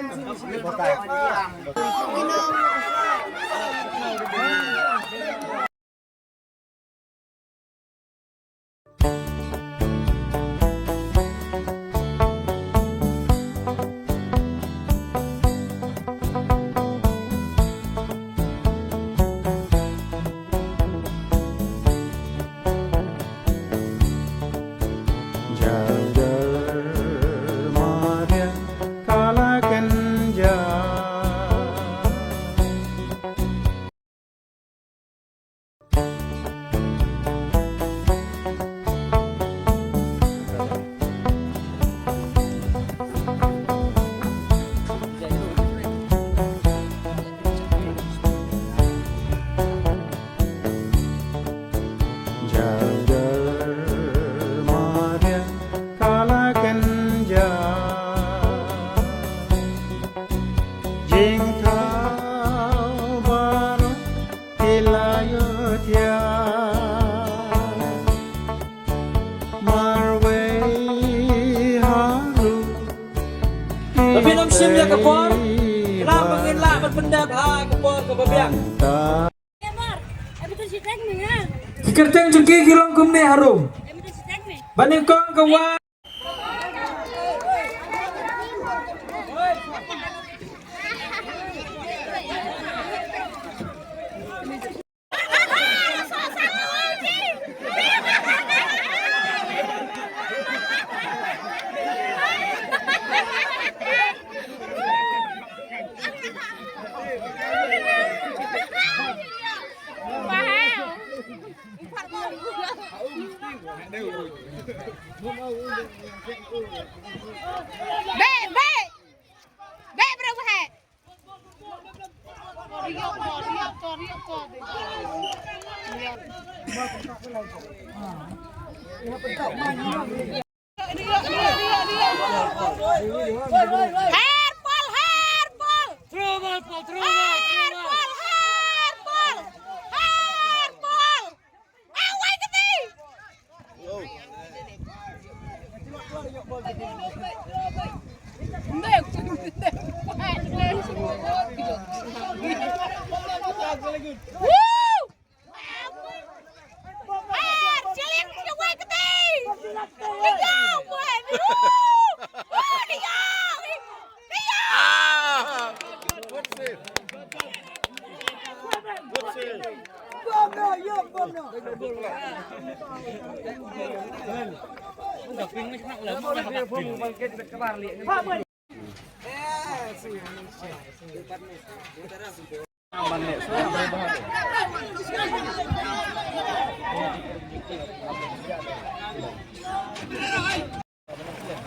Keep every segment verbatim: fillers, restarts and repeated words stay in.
Ba phin ym shim ïa ka por, khnang ba ngin lah ban pyndep ha ka por kaba biang. Ki kyrteng jong ki ki long kumne harum. Ba nyngkong ka Wa Beh, beh. Beh, bro, beh. Hair pull, hair pull. Throw ball, Paul, throw ball, throw ball. Hair pull, hair pull. Hair pull. Away ka ti. Woo! Hair, chilling, chilling, away ka ti. Diaw, woo! Woo, diaw. Diaw. Ah! Good save. Good save.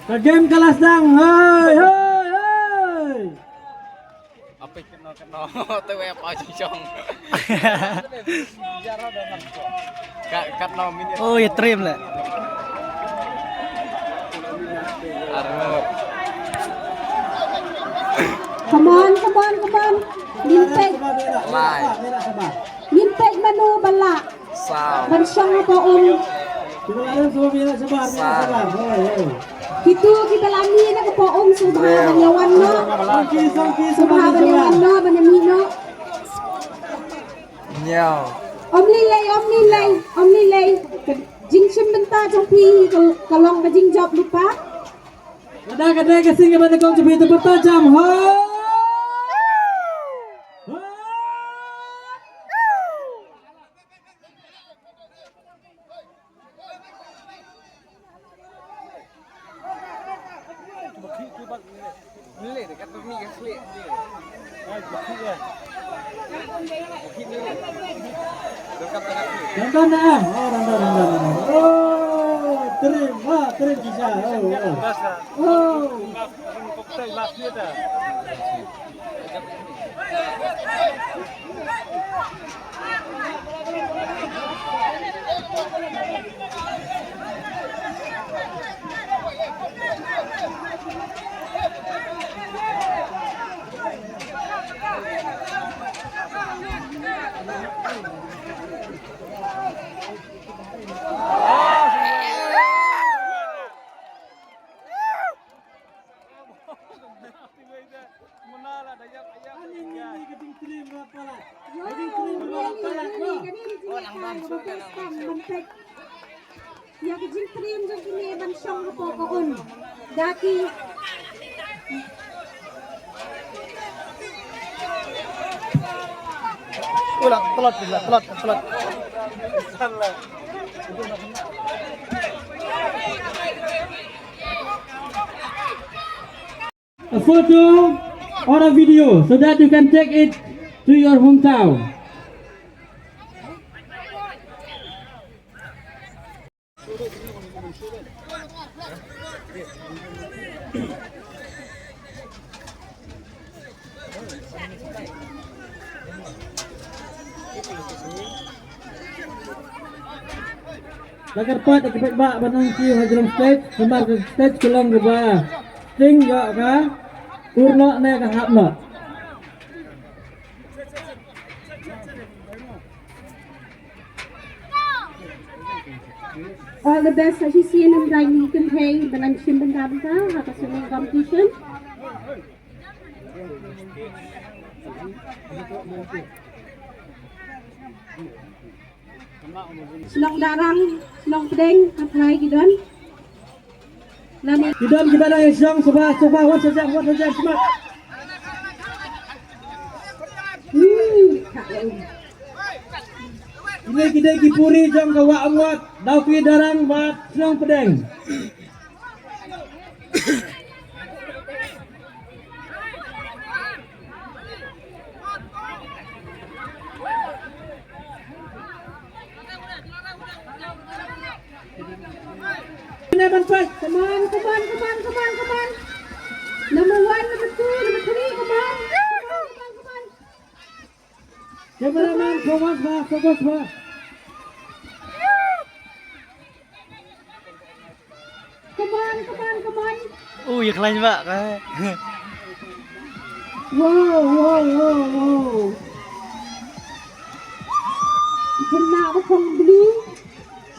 Ka game ka la sdang. Hei, hei, hei. Ape keno keno te wei apa jong. Ka, ka no minit. Oh, ïa trim le. Arngut. Come on, come on, come on. Ngin peit. Lai. Ngin peit mano ba lah. Saw. Ban shong hapoh um. Saw. Kito kiba la mih na ka poh um sngewbha ban ïa wan noh. Sngewbha ban ïa wan noh ban ïa mih noh. Ñiew. Ym lei lei, ym lei lei, ym lei lei. Ka jingshim bynta jong phi ka, ka long ka jingjop lypa. Lada ka dei ka sing kaba nyngkong jong phi, to bynta jam. Ho! Ho! Dandan dah. Oh, dandan, dandan, dandan. Oh, trim. Wah, trim shisha. Oh, oh. Oh. Ïa ka jingtrei jong kine ban shong hapoh ka un. Da ki. Ula, tlot, ula, tlot, tlot. A photo or a video so that you can take it to your hometown. La kyrpad ïa ki paidbah ban nang kiew ha jrong stage, namar ka stage ka long kaba sting ïoh ka kur noh ne ka hap noh. All the best, as you see, in the dining contain, but I'm Shim Bandam, ha ka swimming competition. Shnong Darang, Shnong Pdeng, ha trai ki don. Lane ki don kiba dang ïa shong, sngewbha, sngewbha, wan sha jam, wan sha jam, sngewbha. Hmm, ka ong. Kine ki dei ki puri jong ka Wah Umngot, Dawki Darang bad Shnong Pdeng. Come on, come on, come on, come on, come on. Number one, number two, number three, come on. Come on, come on, come on. Cameraman, focus ba, focus ba. Come on, come on, come on. Oh, ïa khlaiñ ba ka. Wow, wow, wow, wow. Khynnah ba khong blue.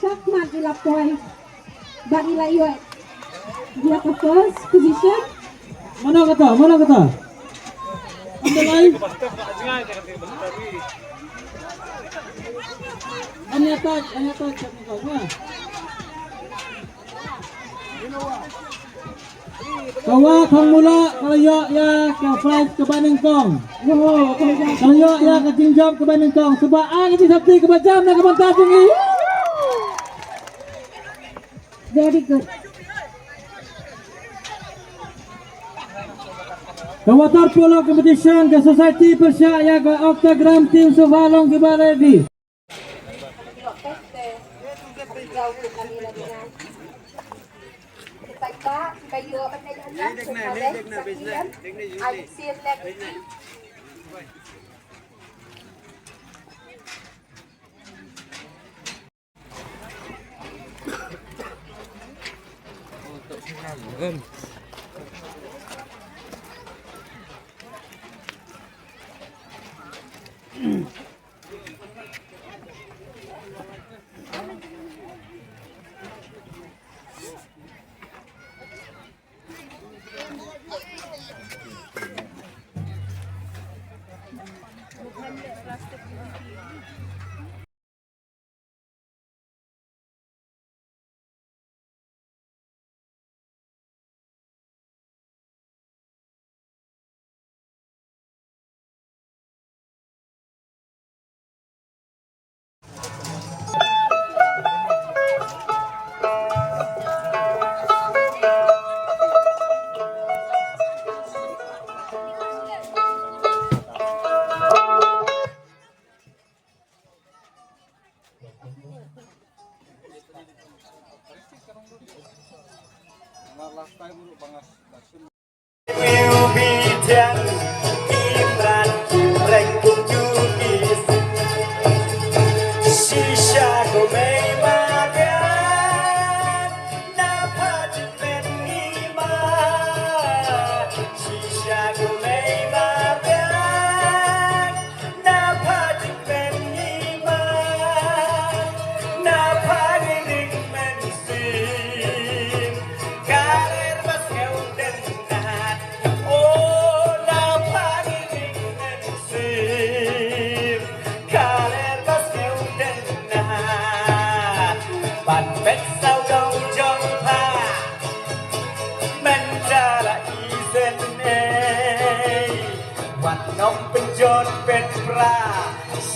Shakmat ïa la poi. Bad ngi la ïoh ïa ka first position. Mano kata? Mano kata? Underline. Anya tak, anya tak, anya tak, ha. Ka Wah Khongmuloh ka la ïoh ïa ka prize kaba nyngkong. Ka la ïoh ïa ka jingjop kaba nyngkong. Sngewbha ai ka jingthap kti kaba jam na ka bynta jong i. Very good. Ka water polo competition ka society pyrshah ïa ka Octagram team, sngewbha long kiba ready.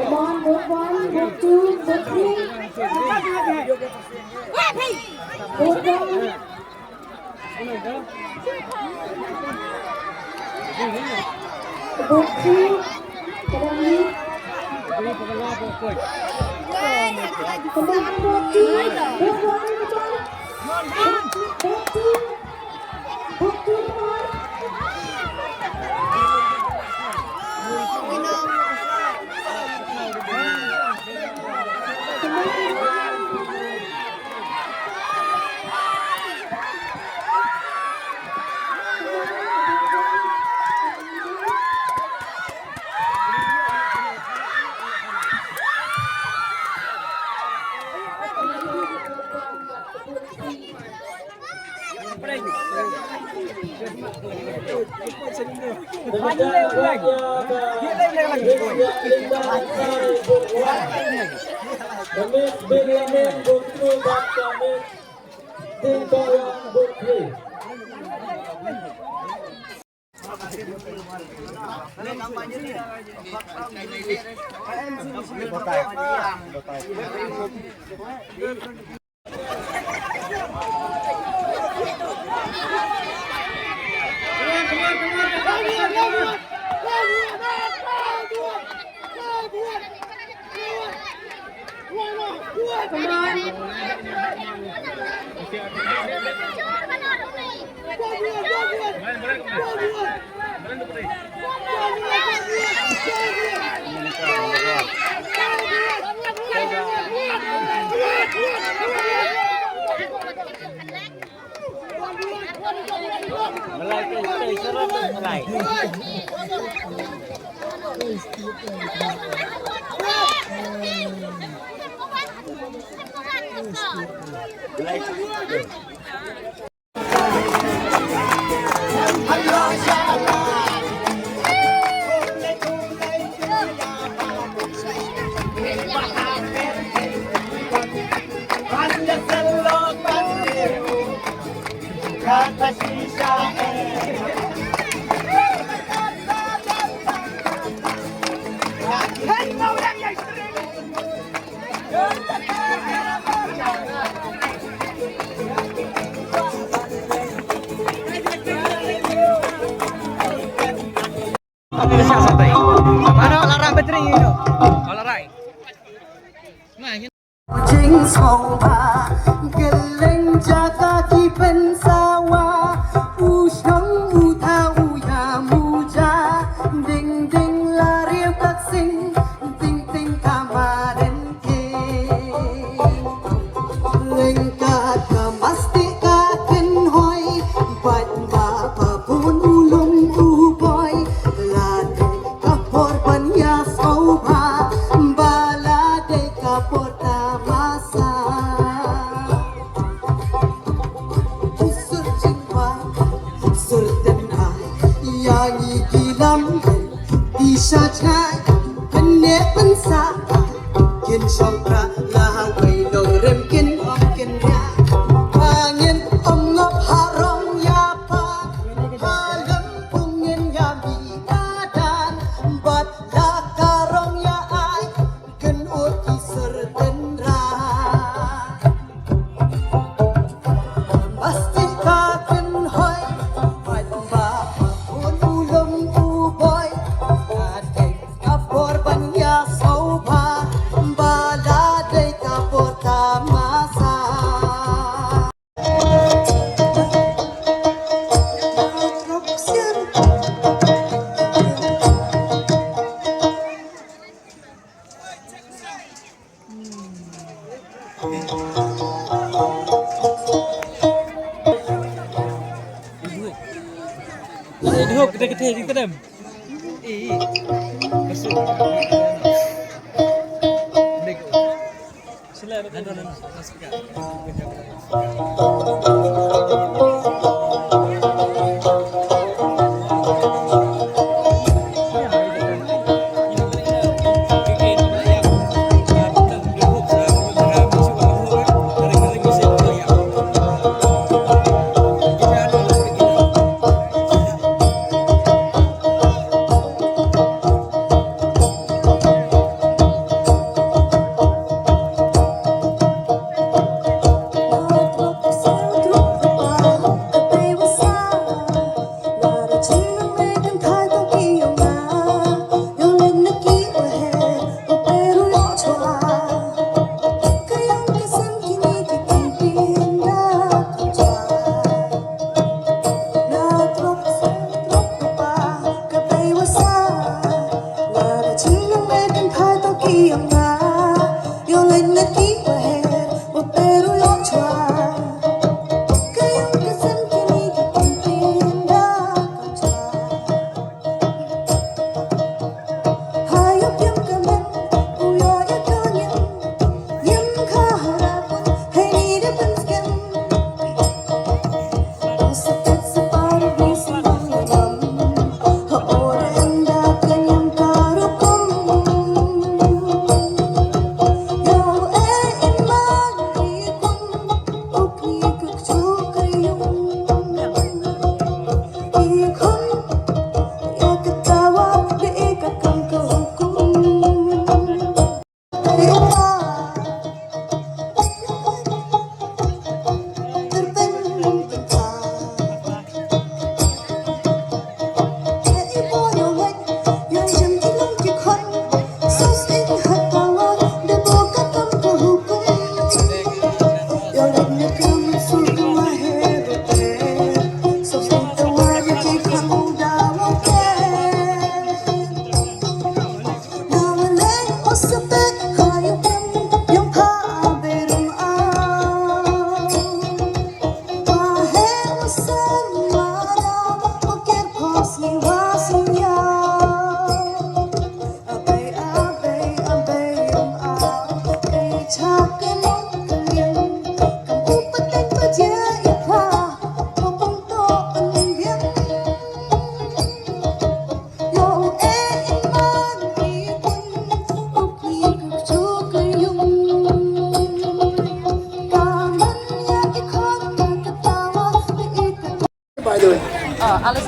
Come on, both one, both two, both three. Both one. Both three. Come on, both two, both one, both one. Both two, both two, come on. Jing sngewbha, kylleng jaka ki pynsawa, u shong u thaw u ïam u ja, ding ding la riew ka sing, ting ting ka madan. Lyngkot ka mastik ka kynhoi, bad ba pa bun u lum u boi, la dei ka por ban ïa sngewbha, ba la dei ka por tamasa. Ki sur jingpang, sur tynrai, ïa ngi ki lam. Isha chai, kane pynsah, kin shong pra, la wei nongrim kin ong kin ria. Ba ngin ym ngop harong ïa pa, ha lem pung ngin ïa mi madan, bad la ka rong ïa ai, kin ur ki sur tynrai. Plastik ka kynhoi, bad ba un u lum u boi. Ka dei ka por ban ïa sngewbha, ba la dei ka por tamasa. Dihop kita kita kita dem. Eh, eh. Masuk. Sila.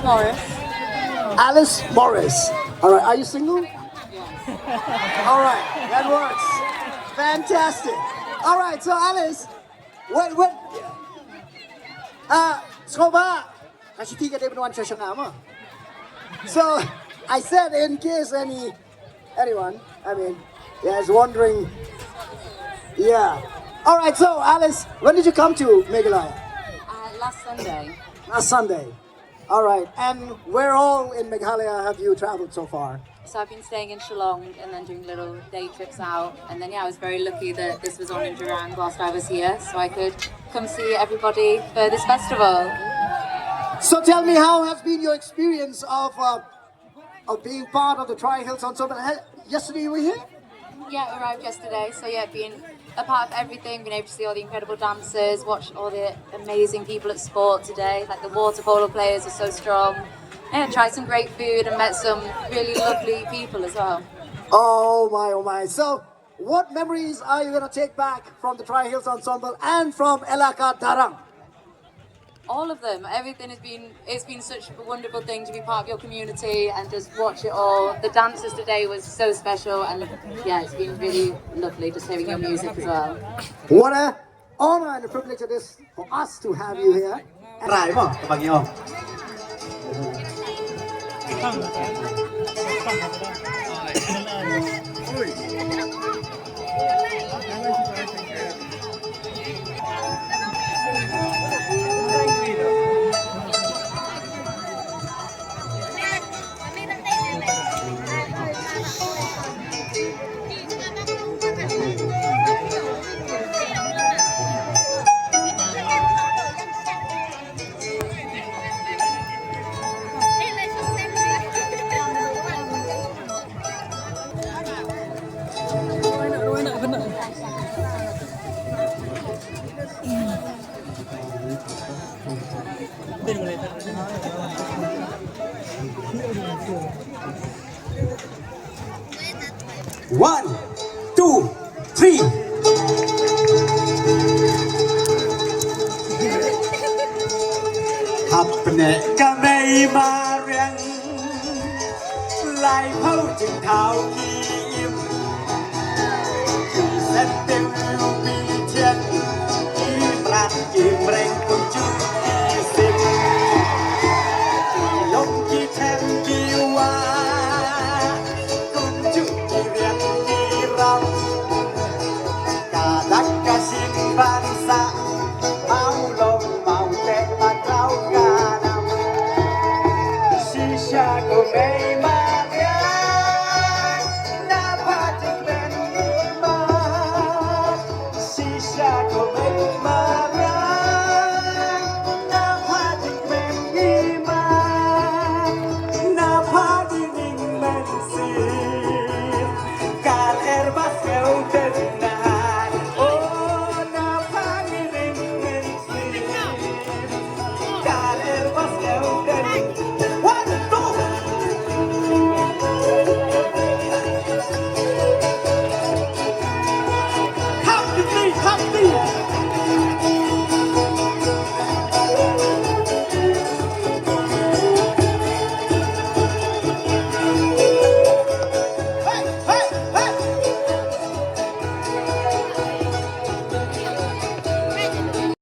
Morris. Alice Morris. All right, are you single? All right, that works. Fantastic. All right, so Alice, what, what, uh, sngewbha, ka shiti ka dei ban wan sha shnong mo. So, I said in case any, anyone, I mean, yeah, is wondering. Yeah. All right, so Alice, when did you come to Meghalaya? Uh, last Sunday. Last Sunday. All right, and where all in Meghalaya have you traveled so far? So I've been staying in Shillong and then doing little day trips out. And then, yeah, I was very lucky that this was on in Durand whilst I was here, so I could come see everybody for this festival. So tell me, how has been your experience of uh, of being part of the Tri Hills Ensemble? He- Yesterday you were here. Yeah, arrived yesterday. So, yeah, been a part of everything, been able to see all the incredible dancers, watch all the amazing people at sport today. Like, the water polo players are so strong. Yeah, tried some great food and met some really lovely people as well. Oh my, oh my. So, what memories are you going to take back from the Tri Hills Ensemble and from Elaka Darrang? All of them. Everything has been, it's been such a wonderful thing to be part of your community and just watch it all. The dancers today was so special, and yeah, it's been really lovely just hearing your music as well. What a honor and a privilege it is for us to have you here. Right, mo, tabang yo. One, two, three. Hapne kamei mariang lai phau jing thau kim. Sen tim